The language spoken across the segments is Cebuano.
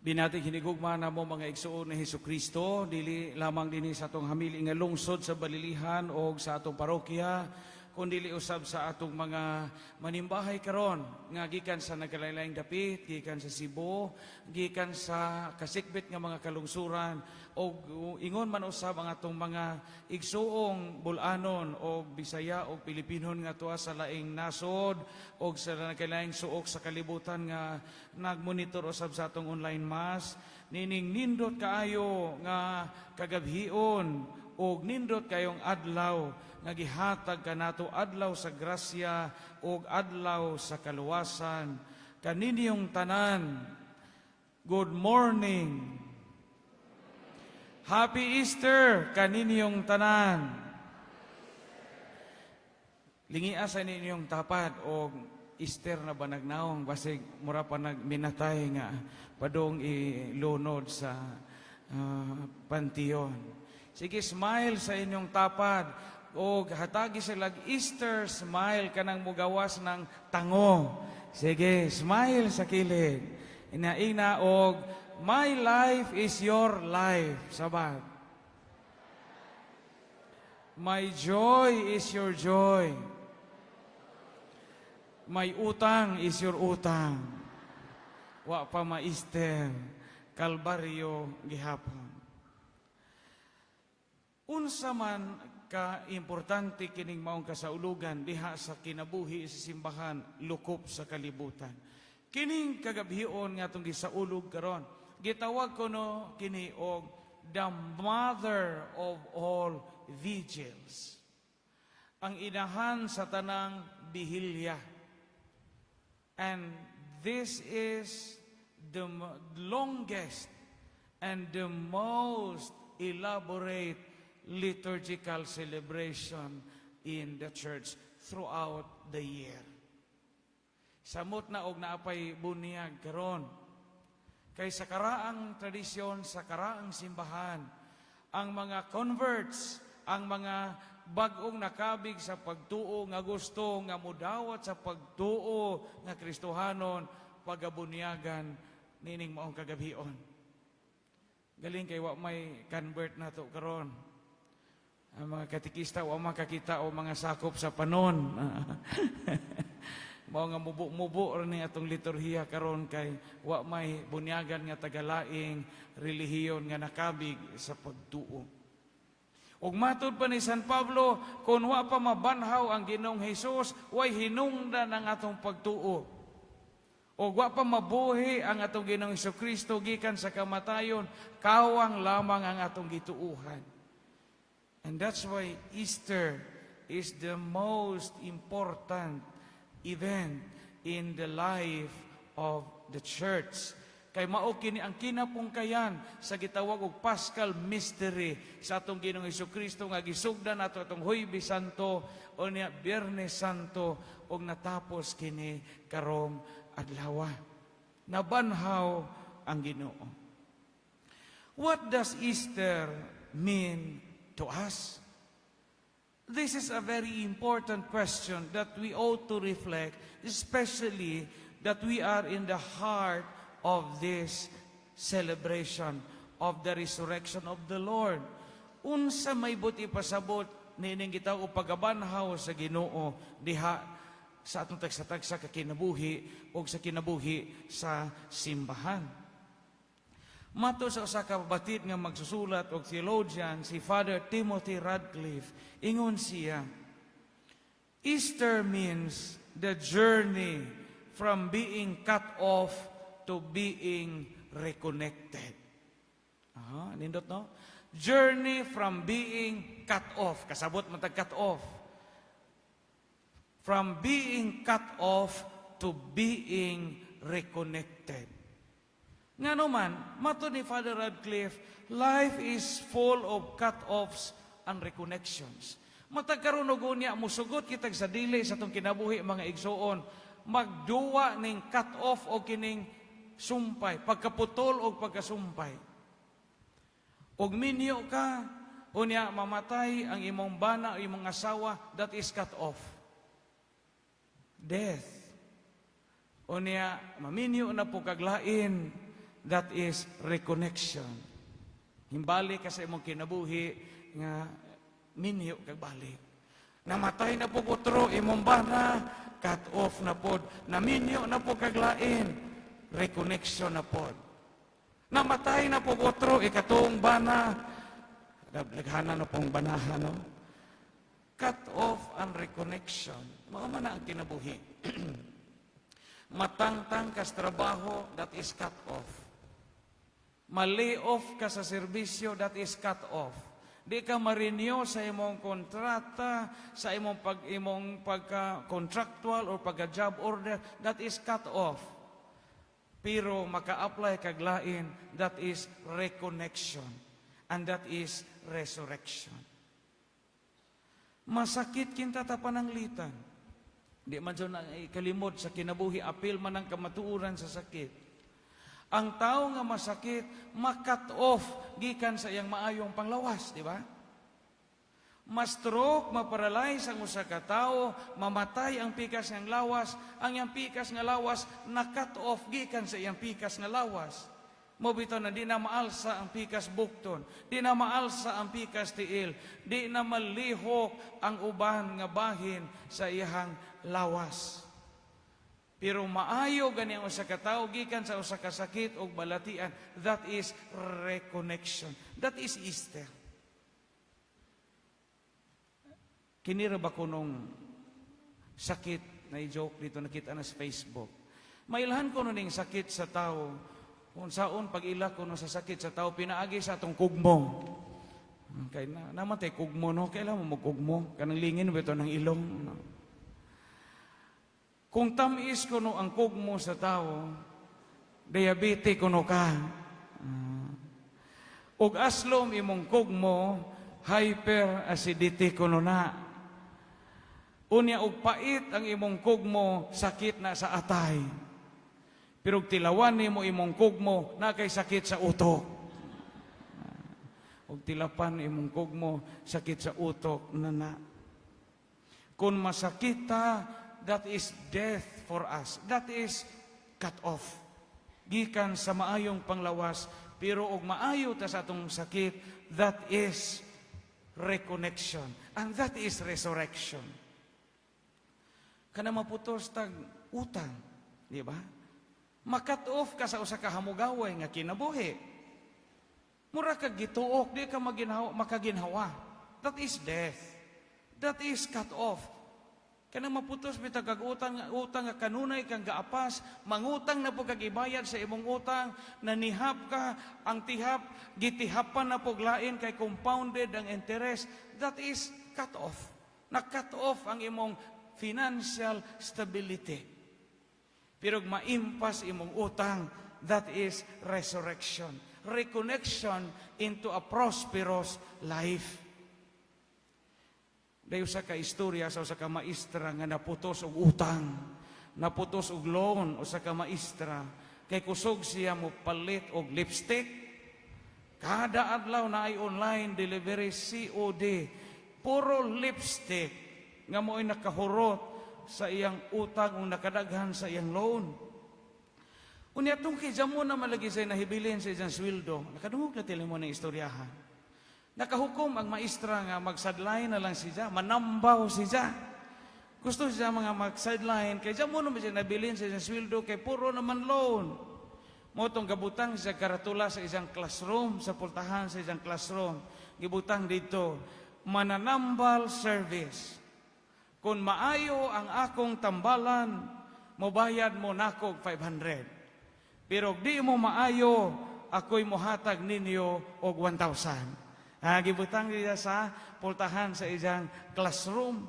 Binating hinigugma namo mga igsuon ni Hesus Kristo, dili lamang dinhi sa atong hamili nga lungsod sa Balilihan o sa atong parokya, kundi usab sa atong mga manimbahay karon nga gikan sa nagkalain-laing dapit, gikan sa Cebu, gikan sa kasikbit nga mga kalungsuran, og ingon man usab ang atong mga igsuong Bol-anon o Bisaya o Pilipinon nga tuwa sa laing nasod og sa nagkalaing suok sa kalibutan nga nagmonitor usab sa atong online mass nining nindot kaayo nga kagabhion og nindot kayong adlaw nga gihatag kanato, adlaw sa grasya ug adlaw sa kaluwasan kaninyong tanan. Good morning. Happy Easter kaninyong tanan. Lingia sa ninyong tapad og Easter na ba nagnaong, basig mura pa nagminatay nga padong ilunod sa panteon. Sige, smile sa inyong tapad o hatagi sila Easter smile, kanang mugawas ng tango. Sige, smile sa kilid. Inaina og "My life is your life." Sabat. My joy is your joy. My utang is your utang. Wa pa ma-Easter, Kalbaryo gihapon. Unsa man ka importante kining maong kasaulugan diha sa kinabuhi sa simbahan lukop sa kalibutan? Kining kagabhion nga atong gisaulog karon, gitawag kuno kini og the mother of all vigils. Ang inahan sa tanang bihilya. And this is the longest and the most elaborate liturgical celebration in the church throughout the year. Samot na og naapay bunyag karon. Kay sa karaang tradisyon, sa karaang simbahan, ang mga converts, ang mga bag-ong nakabig sa pagtuo nga gusto nga mudawat sa pagtuo nga Kristohanon, pagabunyagan nining maong kagabhion. Galing kay wa may convert nato karon. Ang mga katikista wa makakita o mga sakop sa panon. Mao nga mubo-mubo ra ni atong liturhiya karon kay wa may bunyagan nga tagalaing relihiyon nga nakabig sa pagtuo. Ug matud pa ni San Pablo, kung wa pa mabanhaw ang Ginoong Hesus, way hinungdan ang atong pagtuo. Ug wa pa mabuhi ang atong Ginoong Kristo gikan sa kamatayon, kawang lamang ang atong gituuhan. And that's why Easter is the most important event in the life of the church. Kay mao kini ang kinapungkayan sa gitawag og Paschal Mystery sa atong Ginoong Kristo nga gisugdan nato atong Huwebes Santo o niya Biyernes Santo ug natapos kini karong adlaw. Nabanhaw ang Ginoo. What does Easter mean to us? This is a very important question that we ought to reflect, especially that we are in the heart of this celebration of the resurrection of the Lord. Unsa may buot ipasabot niining gitawag og pagabanhaw sa Ginoo diha sa atong tagsa-tagsa ka kinabuhi o sa kinabuhi sa simbahan? Mato sa usa ka batid nga magsusulat og theologian, si Father Timothy Radcliffe, ingon siya, "Easter means the journey from being cut off to being reconnected." Aha, nindot, no? Journey from being cut off. Kasabot man tag cut off. From being cut off to being reconnected. Ngano man, matud ni Father Radcliffe, life is full of cut-offs and reconnections. Matag karon og unya, musugot kitag sa dili sa atong kinabuhi, mga igsuon, magduwa ning cut-off o kining sumpay, pagkaputol o pagkasumpay. Og minyo ka, unya mamatay ang imong bana o imong asawa, that is cut off. Death. Unya, maminyo na pod kag lain, that is reconnection. Himbalik ka sa imong kinabuhi nga minyo kag balik. Namatay na po otro imong bana, cut off na pod. Naminyo na po kag lain, reconnection na pod. Namatay na po otro ikatong bana, daghana na pong banahan, no? Cut off and reconnection. Mao man na ang kinabuhi. Matangtang kas trabaho, that is cut off. Ma-lay off ka sa serbisyo, that is cut off. Di ka ma-renew sa imong kontrata, sa imong pagka contractual or pagka job order, that is cut off. Pero maka-apply kag lain, that is reconnection. And that is resurrection. Masakit kinta ta pananglitan. Di man jud na ikalimod sa kinabuhi, apil man ang kamatuoran sa sakit. Ang tao nga masakit, ma-cut off gikan sa iyang maayong panglawas, di ba? Ma-stroke, ma-paralyze ang usa ka tawo, mamatay ang pikas ng lawas, ang iyang pikas nga lawas na-cut off gikan sa iyang pikas nga lawas. Mao bitaw na di na maalsa ang pikas bukton, di na maalsa ang pikas tiil, di na malihok ang uban nga bahin sa iyang lawas. Pero maayo gani ang usa ka tawo gikan sa usa ka sakit og balatian, that is reconnection. That is Easter. Kini ra ba kunong sakit na i-joke dito nakita na sa Facebook? Mailhan ko ning sakit sa tao. Kung saon pag-ila kuno sa sakit sa tao pinaagi sa atong kugmo. Kay na namatay kugmo, no, kailan mo magkugmo kanang lingin ba ito ng ilong, no? Kung tamis kuno ang kugmo sa tao, diabetes kuno ka. Ug aslom imong kugmo, hyperacidity kuno na. Unya og pait ang imong kugmo, sakit na sa atay. Pero og tilawan nimo imong kugmo, na kay sakit sa utok. Og tilapan imong kugmo, sakit sa utok na na. Kung masakit ta, that is death for us. That is cut off. Gikan sa maayong panglawas, pero og maayo ta sa atong sakit, that is reconnection. And that is resurrection. Kana maputos tag utang, di ba? Ma-cut off ka sa usa ka hamugaway nga kinabuhi. Mura ka gituok, di ka maginhawa, makaginhawa. That is death. That is cut off. Kanang maputos bitaw kag utang, utang nga kanunay kang gaapas, mangutang na po kag ibayad sa imong utang, nanihap ka, ang tihap gitihapan na pog lain kay compounded ang interest. That is cut off. Na-cut off ang imong financial stability. Pero maimpas imong utang, that is resurrection. Reconnection into a prosperous life. Dayon usa ka istorya sa usa ka maestra nga naputos og utang, naputos og loan usa ka maestra kay kusog siya mo palit og lipstick. Kada adlaw na ay online delivery, COD, puro lipstick nga mo'y nakahurot sa iyang utang ug nakadaghan sa iyang loan. Unya tong kay mo na malagi sa nahibilin sa iyang sweldo, nakadungog na tili mo ng istoryahan. Nakahukom ang maestra nga mag-sideline na lang siya, manambaw siya. Gusto siya mga mag-sideline, kay mo naman siya nabilin sa iyang sweldo, kay puro naman loan. Mao tong gabutang siya karatula sa isang classroom, sa pultahan sa isang classroom. Gibutang dito, "Mananambal service. Kung maayo ang akong tambalan, mobayad mo nakog 500. Pero di mo maayo, ako'y mohatag ninyo og 1,000." Ah, gibutang niya sa pultahan sa isang classroom.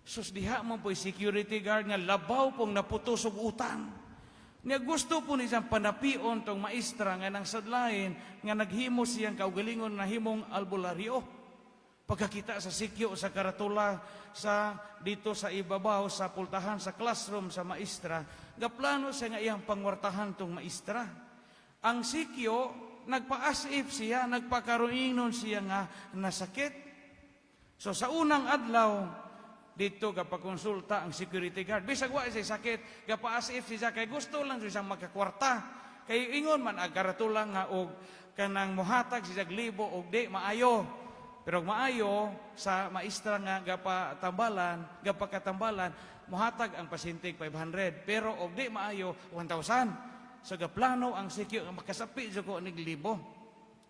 Sus, diha mo po'y security guard nga labaw pong naputos og utang. Niya gusto po ni siyang panapion tong maestra nga nang sadlain nga naghimo siyang kaugalingon na himong albularyo. Pagkakita sa sikyo sa karatula sa dito sa ibabaw sa pultahan sa classroom sa maestra, gaplano siya nga iyang pangwartahan tong maestra. Ang sikyo nagpa-as if siya, nagpakaroinon siya nga nasakit. So sa unang adlaw, dito gapakonsulta ang security guard. Bisag wa siya sakit, gapa-as if siya kay gusto lang siya makakwarta. Kay ingon man ang karatula nga og kanang mohatag siya libo og di maayo. Pero og maayo sa maestra nga gapatambalan, gapakatambalan, mohatag ang pasyente 500. Pero og di maayo, 1,000. So gaplano ang sikyo nga makasapi jud ko nig libo.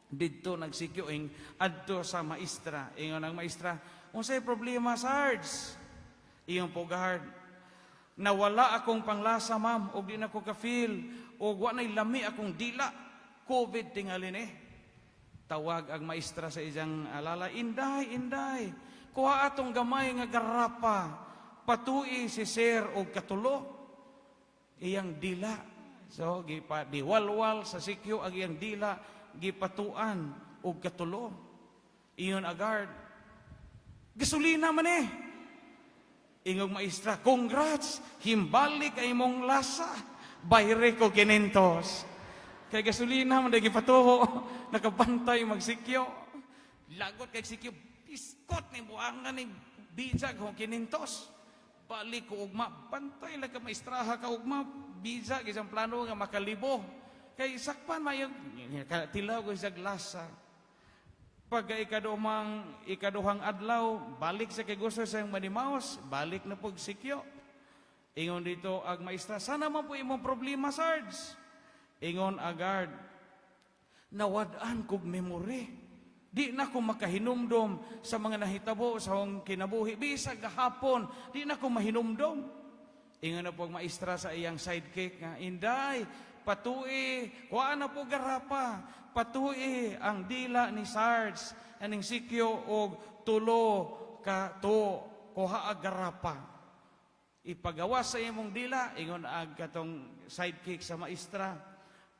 Didto nagsikyo ing adto sa maestra. Ingon ang maestra, "Unsay problema, Sarge?" Ingon po guard, "Nawala akong panglasa, ma'am, og di na ko ka-feel, og wa na'y lami akong dila. COVID tingali ni." Tawag ang maestra sa iyang alala, "Inday, inday, kuha atong gamay nga garapa, patui si sir og katulo iyang dila." So, gipa, diwalwal sa sikyo ang iyang dila, gipatuan og katulo. Ingon ang guard, "Gasolina man eh." Ingog maestra, "Congrats, himbalik ay imong lasa. Bayre ko 500." Kay gasolina man dahil gipatuho, nakabantay magsikyo. Lagot kay sikyo, biskot ni buangan ni bijag ho 500. Balik ko ugma, bantay lang ka maestraha ka ugma, bijag isang plano nga makalibo. Kay sakpan mayo, tilaw ko sa lasa. Pag ikaduhang adlaw, balik sa kay gusto sa manimaos, balik na pog sikyo. Ingon dito ang maestra, "Sana man po imong problema, Sarge?" Ingon agad, "Nawad-an kog memory. Di na ko makahinumdom sa mga nahitabo sa akong kinabuhi. Bisag gahapon, di na ko mahinumdom." Ingon na po ang maestra sa iyang sidekick nga, "Inday, patui, kuha na po garapa, patui ang dila ni Sarge, aning sikyo og tulo ka to, kuha ag garapa. Ipagawas sa imong dila." Ingon ag katong sidekick sa maestra.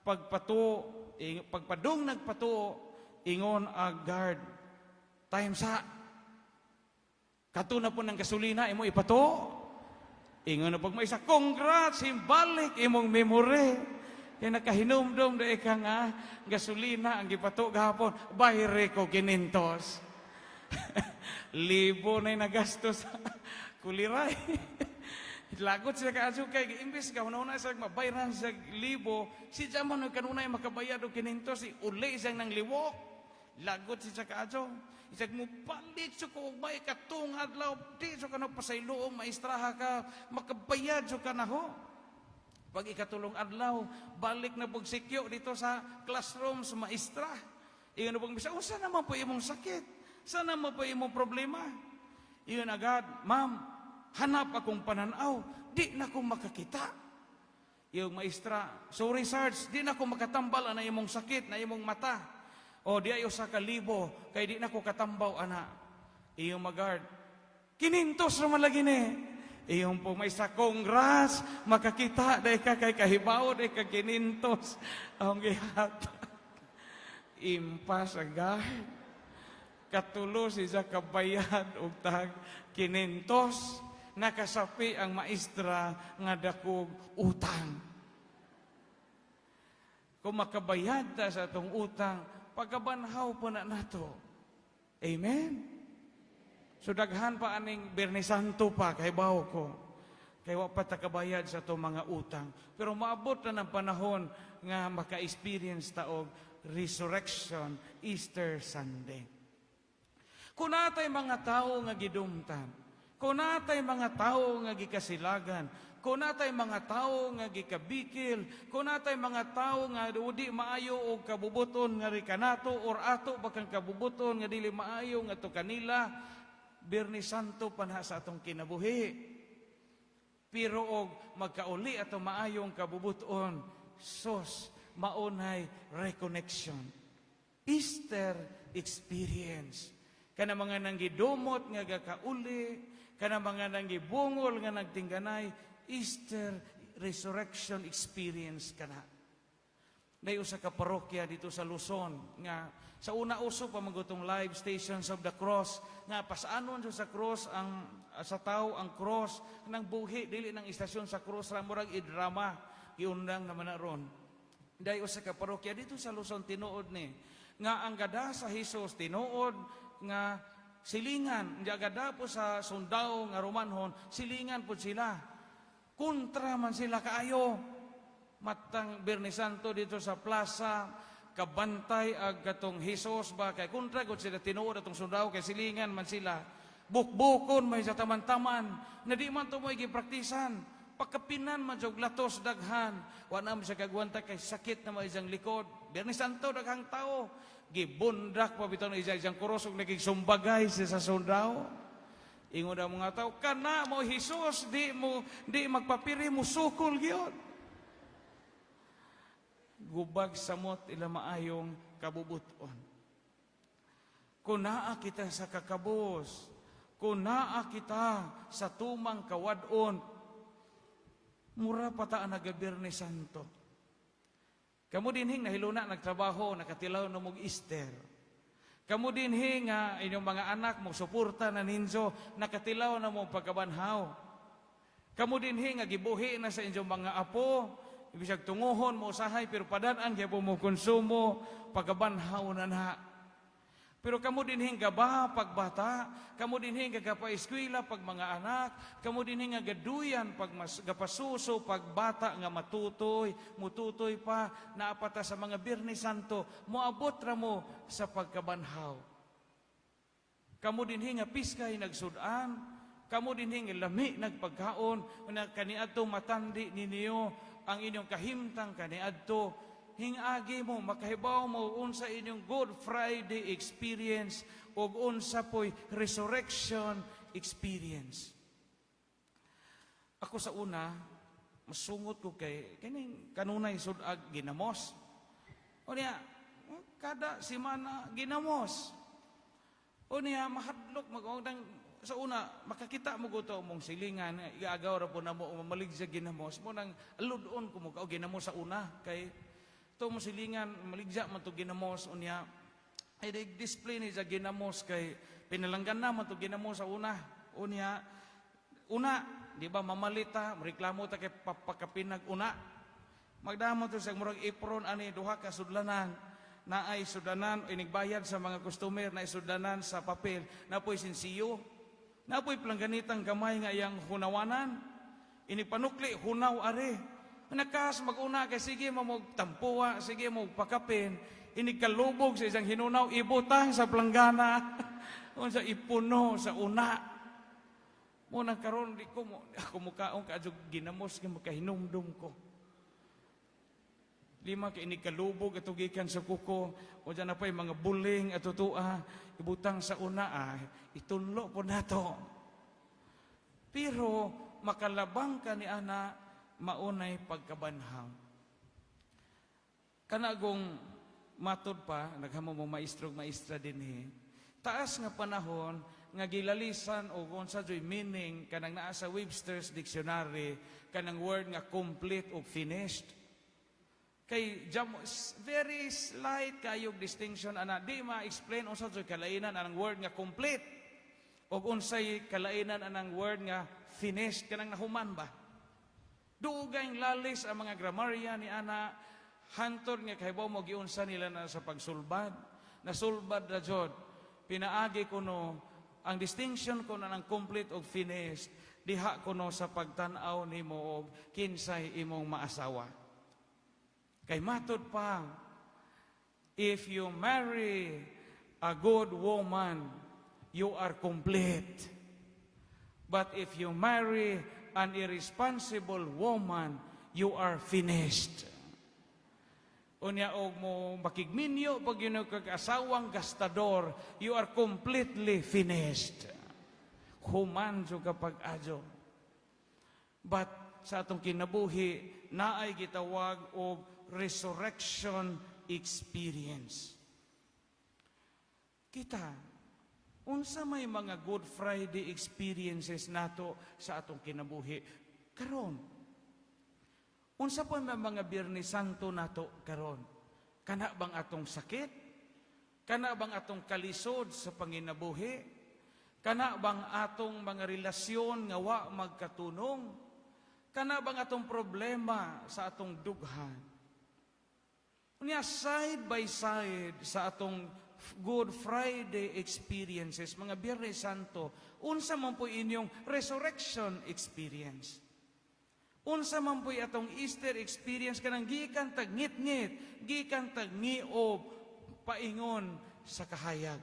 Pagpatuo, pagpadung nagpatuo, ingon ag guard, "Time sa. Kato na po ng gasolina, imo ipatuo." Ingon na pag maestra, "Congrats, himbalik imong memory. Kaya nakahinumdum da ka nga gasolina ang gipato gahapon, bayre ko 500." Libo na nagastos sa kuliray. Lagot siya kaadyo kay imbes ka una sa mabayran sa libo, si man kanunay makabayad og 500, si uli siyang nang liwok. Lagot siya kaadyo. Isag mo palit so ko may katong adlaw di so ka pasayloong maestraha ka makabayad so ka na ho. Pag ikatulong adlaw, balik na pagsikyo dito sa classroom sa maestra. Ingon na pag misa, "Usa naman po imong sakit? Sana naman po imong problema?" Ingon agad, "Ma'am, hanap akong pananaw, di na ko makakita." Yung maestra, "Sorry, Sarge, di na ko makatambal ana imong sakit na imong mata. O di ay 1,000, kay di na ko katambaw ana." Iyong magard, "500 naman lagi ni." Iyong po maestra, "Congrats, makakita dahil ka kay kahibaw dahil ka 500 ang gihatag." Impas agad. Katulo siya kabayad og tag 500. Nakasapi ang maestra nga dakog utang. Kung makabayad ta sa atong utang, pagkabanhaw po na nato. Amen? So daghan pa aning Biyernes Santo pa, kay bawo ko. Kay wa pa ta kabayad sa atong mga utang. Pero maabot na ng panahon nga maka-experience ta og Resurrection Easter Sunday. Kung natay mga tao nga gidumtan, kung natay mga tao nga gikasilagan, kung natay mga tao nga gikabikil, kung natay mga tao nga udi maayo og kabubuton nga kanato or ato bakang kabubuton nga dili maayo nga to kanila, Biyernes Santo pa na sa atong kinabuhi. Pero og magkauli ato maayong kabubuton, sos maunay reconnection. Easter experience. Kana mga nanggidumot nga gakauli, kana mga nanggibungol nga nagtingganay, Easter resurrection experience kana. May usa ka parokya dito sa Luzon nga sa una uso pa magutong live Stations of the Cross nga pasaanon sa cross ang sa tao ang cross ng buhi dili ng istasyon sa cross ra, murag idrama giundang naman na ron. Dahil usa ka parokya dito sa Luzon, tinuod ni nga ang gada sa Hesus tinuod nga silingan, hindi gada po sa sundao nga Romanhon, silingan po sila, kontra man sila kaayo. Matang Biyernes Santo dito sa plaza, kabantay ag katong Hesus ba, kay kontra gud sila tinuod atong sundao kay silingan man sila. Bukbukon may sa taman-taman na di man to mo gipraktisan. Pagkapinan man jog latos daghan. Wa na mo siya kagwanta kay sakit na mo isang likod. Biyernes Santo, daghang tao. Gibundak pa bitaw na isang krus ug nagisumbagay siya sa sundao. Ingon ang mga tao, kana mo Hesus, di mo di magpapiri, mo sukol gyud. Gubag samot ila maayong kabubuton. Kung naa kita sa kakabos, kung naa kita sa tumang kawadon, mura pa ta ang nagabirne Santo. Kamo dinhing nahiluna nagtrabaho, nakatilaw na mog Easter. Kamo dinhi nga inyong mga anak mo suporta na ninyo, nakatilaw na mo pagkabanhaw. Kamo dinhi nga gibuhi na sa inyong mga apo, ibig tunguhon mo usahay pero padan-an gyapon mo konsumo, pagkabanhaw na na. Pero kamo dinhi gaba pagbata, kamo dinhi nga gapa-eskwela pag mga anak, kamo dinhi nga gaduyan pag mas, gapasuso pagbata nga matutoy, mututoy pa naapata sa mga Biyernes Santo, moabot ra mo sa pagkabanhaw. Kamo dinhi nga piskay nagsud-an, kamo dinhi nga lami nagpagkaon, na kaniadto matandi ninyo ang inyong kahimtang kaniadto, hingagi mo, makahibaw mo unsa inyong Good Friday experience ug unsa po'y resurrection experience. Ako sa una, masungot ko kay kining kanunay sudag ginamos. O niya, kada simana ginamos. O niya, mahadlok mag sa una makakita mo guto mong silingan igaagaw ra po na mo mamalig sa ginamos mo nang aludon ko mo ka ginamos sa una kay to mo silingan maligya man to ginamos. Unya ay display ni sa ginamos kay pinalanggan na man to ginamos sa una. Unya una, di ba, mamalita, reklamo ta kay papakapinag una, magdamo to sa murag apron ani, duha ka sudlanan, naay sudlanan inigbayad sa mga customer, naay sudlanan sa papel, napoy sinsiyo, napoy plangganitang gamay nga iyang hunawanan, inipanukli hunaw are. Nakas maguna kay sige mo tampuwa, sige mo pakapin, inikalubog sa isang hinunaw, ibutang sa planggana, unsa ipuno sa una. Mo nang karon di ko mo ako mukaon ka ginamos kay makahinumdum ko. Lima kay inikalubog ato gikan sa kuko, o dyan na pa'y mga buling ato tua, ibutang sa una ah, itunlo po nato. Pero makalabang ka ni ana, maunay pagkabanhaw. Kanagong matod pa, naghamo mo maestrog maestra dinhi. Taas nga panahon nga gilalisan o kung sa joy meaning kanang naa sa Webster's Dictionary kanang word nga complete o finished. Kay jam, very slight kayog distinction ana, di ma-explain unsa joy kalainan anang word nga complete ug unsay kalainan anang word nga finished, kanang nahuman ba. Dugay lalis ang mga grammarian ni ana hantod nga kahibaw mo giunsa nila na sa pagsulbad. Nasulbad na jud. Pinaagi kuno ang distinction kuno ng complete og finished diha kuno sa pagtan-aw nimo og kinsay imong maasawa. Kay matod pa, if you marry a good woman, you are complete. But if you marry an irresponsible woman, you are finished. Unya og mo makigminyo pag yun kag asawang gastador, you are completely finished. Human jud kapag adyo. But sa atong kinabuhi, naay gitawag og resurrection experience. Kita, unsa may mga Good Friday experiences nato sa atong kinabuhi karon? Unsa po may mga Biyernes Santo nato karon? Kana bang atong sakit? Kana bang atong kalisod sa panginabuhi? Kana bang atong mga relasyon nga wa magkatunong? Kana bang atong problema sa atong dughan? Unya, side by side sa atong Good Friday experiences, mga Biyernes Santo, unsa man po inyong resurrection experience? Unsa man po'y atong Easter experience kanang gikan tag ngit-ngit, gikan tag ngiob paingon sa kahayag?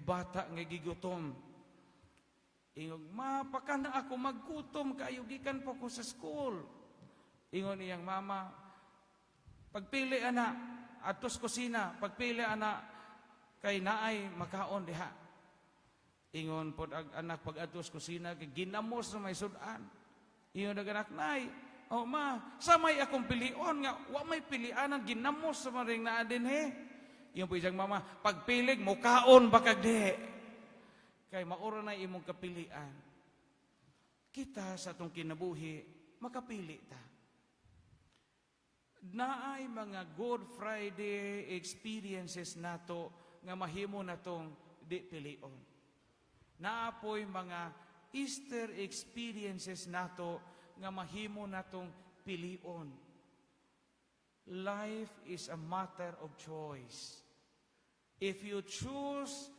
Bata nga gigutom. Ingog, "Mapakana ako, maggutom kayo, gikan pa ko sa school." Ingon iyang mama, "Pagpili ana, adtos kusina, pagpili ana, kay naay makaon diha." Ingon pod ang anak pag adtos kusina, kay ginamos na may sudan. Ingon ang anak, "Nay, oh ma, sa may akong pilion nga, wa may pilianan, ginamos sa maring naa dinhi." Ingon po iyang mama, "Pagpilig, mukaon ba kag di? Kay maura na imong kapilian." Kita sa atong kinabuhi, makapili ta. Naay mga Good Friday experiences nato nga mahimo natong di pilion. Naapoy mga Easter experiences nato nga mahimo natong pilion. Life is a matter of choice. If you choose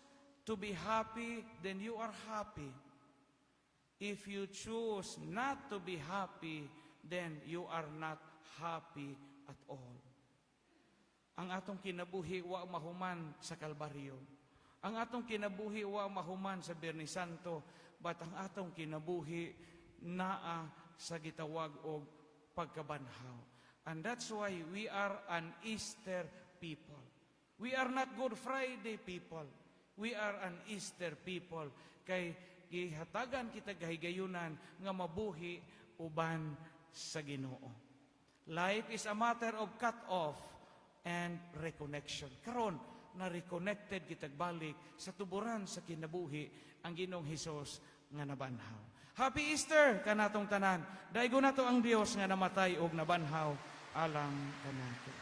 to be happy, then you are happy. If you choose not to be happy, then you are not happy at all. Ang atong kinabuhi wa mahuman sa Kalbaryo. Ang atong kinabuhi wa mahuman sa Biyernes Santo, but ang atong kinabuhi naa sa gitawag og pagkabanhaw. And that's why we are an Easter people. We are not Good Friday people. We are an Easter people. Kay gihatagan kita kahigayunan nga mabuhi uban sa Ginoo. Life is a matter of cut off and reconnection. Karon na reconnected kitag balik sa tuburan sa kinabuhi, ang Ginoong Hesus nga nabanhaw. Happy Easter kanatong tanan. Daygon nato ang Dios nga namatay og nabanhaw alang kanato.